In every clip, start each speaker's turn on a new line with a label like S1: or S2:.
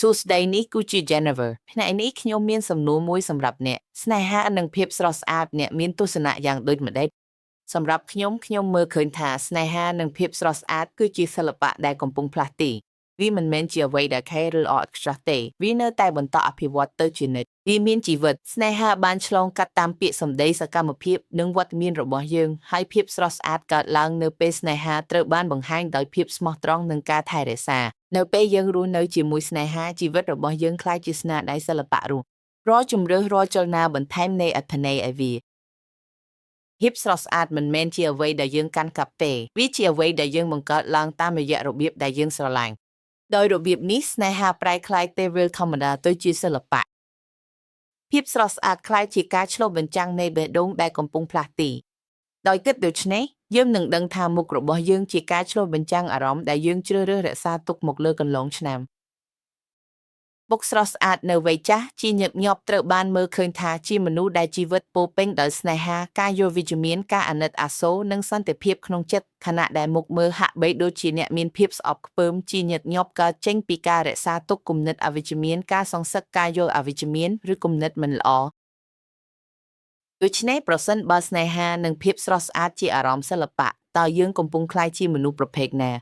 S1: សួស្តីនេះគឺជា Jennifer ផ្នែកនេះខ្ញុំមានសំណួរមួយសម្រាប់អ្នកស្នេហានិងភាពស្រស់ស្អាតអ្នកមានទស្សនៈយ៉ាងដូចម្តេចសម្រាប់ខ្ញុំខ្ញុំមើលឃើញថាស្នេហានិងភាពស្រស់ស្អាតគឺជាសិល្បៈដែលកំពុងផ្លាស់ទីវាមិនមែនជាអ្វីដែលខេឬល្អឥតខ្ចោះទេវានៅតែបន្តអភិវឌ្ឍទៅជានិច្ចវាមានជីវិតស្នេហាបានឆ្លងកាត់តាមពាក្យសម្ដីសកម្មភាពនិងវត្តមានរបស់យើងហើយភាពស្រស់ស្អាតកើតឡើងនៅពេលស្នេហាត្រូវបានបង្ហាញដោយភាពស្មោះត្រង់និងការថែរក្សានៅពេលយើងរស់នៅជាមួយស្នេហាជីវិតរបស់យើងក្លាយជាស្នាដៃសិល្បៈរស់រាល់ជម្រើសរាល់ចលនាបន្ថែមនៃអត្ថន័យឲ្យវាភាពស្រស់ស្អាតមិនមែនជាអ្វីដែលយើងកាន់កាប់ទេវាជាអ្វីដែលយើងបង្កើតឡើងតាមរយៈរបៀបដែលយើងស្រឡាញ់ដោយរបៀបនេះស្នេហាប្រែក្លាយទេវិលធម្មតាទៅជាសិល្បៈភាពស្រស់ស្អាតក្លាយជាការឆ្លុះបញ្ចាំងនៃបេះដូងដែលកំពុងផ្លាស់ទីដោយគិតដូច្នេះយើងនឹងដឹងថាមុខរបស់យើងជាការឆ្លុះបញ្ចាំងអារម្មណ៍ដែលយើងជ្រើសរើសរក្សាទុកមកលើកន្លងឆ្នាំ បុកស្រស់ស្អាតនៅវ័យចាស់ជាញឹកញាប់ត្រូវបានមើលឃើញថាជាមនុស្សដែលជីវិតពោរពេញដោយស្នេហាការយល់វិជ្ជមានការអាណិតអាសូរនិងសន្តិភាពក្នុងចិត្តខណៈដែលមុខមើលហាក់បីដូចជាអ្នកមានភាពស្អប់ខ្ពើមជាញឹកញាប់កើតចេញពីការរក្សាទុកគំនិតអវិជ្ជមានការសងសឹកការយល់អវិជ្ជមានឬគំនិតមិនល្អដូច្នេះប្រសិនបើស្នេហានិងភាពស្រស់ស្អាតជាអារម្មណ៍សិល្បៈតើយើងកំពុងក្លាយជាមនុស្សប្រភេទណា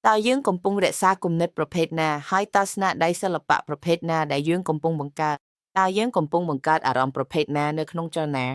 S1: តើយើងកំពុងរក្សាគំនិតប្រភេទណាហើយតើស្នាដៃសិល្បៈប្រភេទណាដែលយើងកំពុងបង្កើតតើយើងកំពុងបង្កើតអារម្មណ៍ប្រភេទណានៅក្នុងចលនា